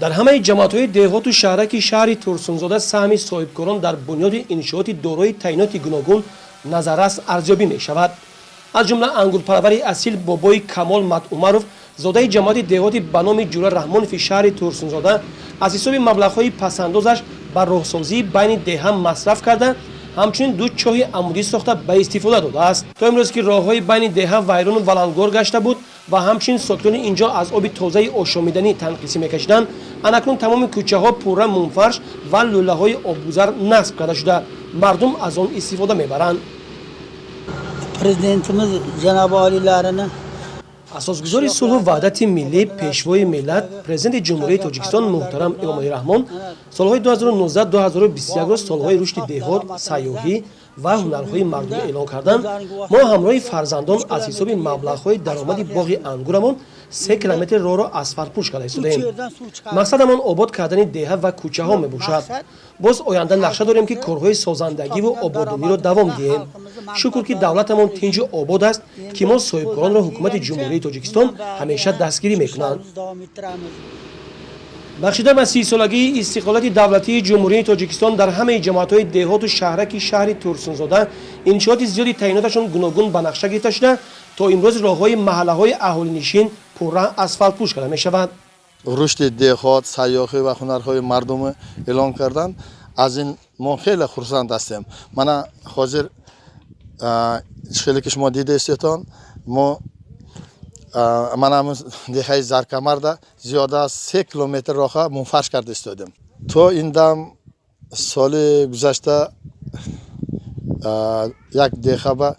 Дар ҳамаи ҷамоатҳои деҳоту шаҳраки шаҳри Турсунзода саҳми соҳибкорон дар бунёди иншооти дорои таъиноти гуногун назаррас арзёбӣ мешавад. Аз ҷумла ангурпарвари асил бобои Камол Матумаров, зодаи ҷамоати деҳоти ба номи Ҷура Раҳмонови шаҳри Турсунзода, аз ҳисоби маблағҳои пасандозаш ба роҳсозии байни деҳа масраф карда, ҳамчунин ду чоҳи амудӣ сохта, ба истифода додааст. То имрӯз ки роҳҳои байни деҳа вайрону валангор гашта буд ва ҳамчунин сокинони ин ҷо аз оби тозаи ошомиданӣ танқисӣ мекашиданд, анакнун тамоми кӯчаҳо пурра мунфарш ва лӯлаҳои обгузар насб карда шуда, мардум аз он истифода мебаранд. Prezidentimiz janobi oliylarini Асосгузори сулҳу ваҳдати миллӣ, Пешвои миллат, Президенти Ҷумҳурии Тоҷикистон муҳтарам Эмомалӣ Раҳмон солҳои 2019-2021-ро солҳои рушди деҳот, сайёҳӣ ва ҳунарҳои мардумӣ эълон карданд. Мо ҳамроҳи фарзандон аз ҳисоби маблағҳои даромади боғи ангурамон 3 километри роҳро асфалтпӯш карда истодаем. Мақсадамон обод кардани деҳа ва кӯчаҳо мебошад. Боз оянда нақша дорем, ки корҳои созандагиву ободониро давом диҳем. Шукр, ки давлатамон тинҷу обод аст, ки мо соҳибкоронро ҳукумати Ҷумҳурии Тоҷикистон ҳамеша дастгирӣ мекунанд. Davom ettiramiz. Бахшида ба 30-солагии истиқлолияти давлатии Ҷумҳурии Тоҷикистон дар ҳамаи ҷамоатҳои деҳоту шаҳраки шаҳри Турсунзода иншооти зиёди таъиноташон гуногун ба нақша гирифта шуда, то имрӯз роҳҳои маҳаллаҳои аҳолинишин пурра асфалтпӯш карда мешавад. Рушди деҳот, сайёҳӣ ва ҳунарҳои мардумӣ эълон карданд. Аз ин мо хеле хурсанд ҳастем. Мана ҳозир, хеле ки шумо дидаистетон, мо мана ҳамун деҳаи Заркамарда зиёда аз 3 километр роҳа мунфарш карда истодем. То ин дам соли гузашта як деҳаба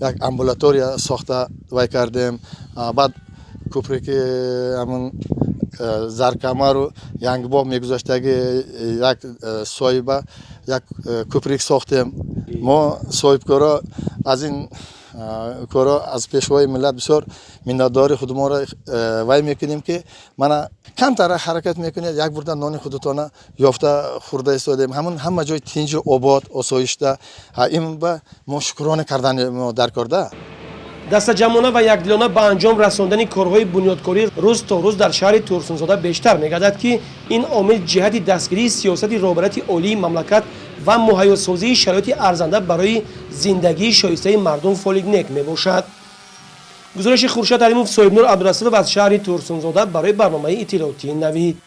як амбулатория сохта вай кардем. Баъд кӯпре ки ҳамун Заркамару Янгибоб мегузаштаги, як соҳиба як кӯприк сохтем. Мо соҳибкоро аз ин коро аз Пешвои миллат бисёр миннатдори худмонро вай мекунем, ки мана камтара ҳаракат мекунед, як бурда нони худатона ёфта хӯрда истодем. Ҳамун ҳама ҷой тинҷу обод, осоишта. Ин ба мо шукрона кардани мо дар корда. Дастаҷамъона ва якдилона ба анҷом расондани корҳои бунёдкорӣ рӯз то рӯз дар шаҳри Турсунзода бештар мегардад, ки ин омил ҷиҳати дастгирии сиёсати роҳбарияти олии мамлакат ва муҳайёсозии шароити арзанда барои зиндагии шоистаи мардум фоли нек мебошад. Гузориши Хуршед Алимов, Соҳибнур Абдурасулов аз шаҳри Турсунзода барои барномаи иттилоотии «Навид».